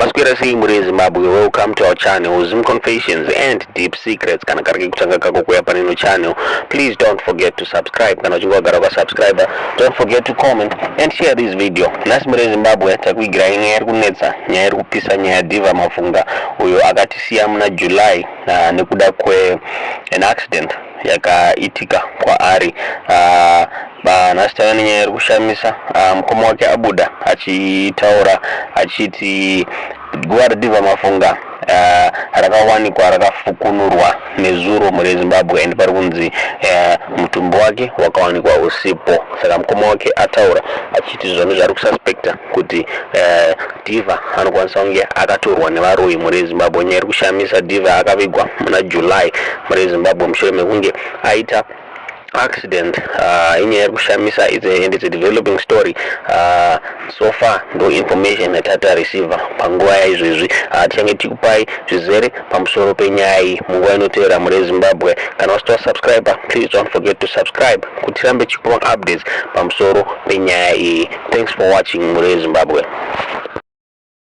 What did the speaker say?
Maswera sei muri eZimbabwe? Welcome to our channel, Zim Confessions and Deep Secrets. Kana kari kekutanga kako kuuya paneno channel, please don't forget to subscribe. Kana uchinge wagara ukasubscribe, don't forget to comment and share this video. Nhasi muri eZimbabwe takuigirai nyaya iri kunetsa, nyaya iri kupisa, nyaya yaDiva Mafunga uyo akatisiya muna July nekuda kwe an accident yakaitika kwaari. Nhasi tava nenyaya iri kushamisa. Mukoma wake abuda achitaura achiti guva raDiva Mafunga rakawanikwa rakafukunurwa nezuro muri Zimbabwe, and pari kunzi mutumbi wake wakawanikwa usipo. Saka mukoma wake ataura achiti zvone zvari kususpecta kuti Diva anokwanisa kunge akatorwa nevaroyi muri Zimbabwe. Nyaya iri kushamisa, Diva akavigwa muna July muri Zimbabwe mushure mekunge aita accident. Inyaya iri kushamisa, and it's a developing story. So far ndo information yatatareceiva panguva yaizvezvi. Tichange tikupai zvizere pamusoro penyaya iyi munguva inotevera muri Zimbabwe. Kana usati wasubscribe, please don't forget to subscribe kuti tirambe tichikupa updates pamusoro penyaya iyi. Thanks for watching, muri Zimbabwe.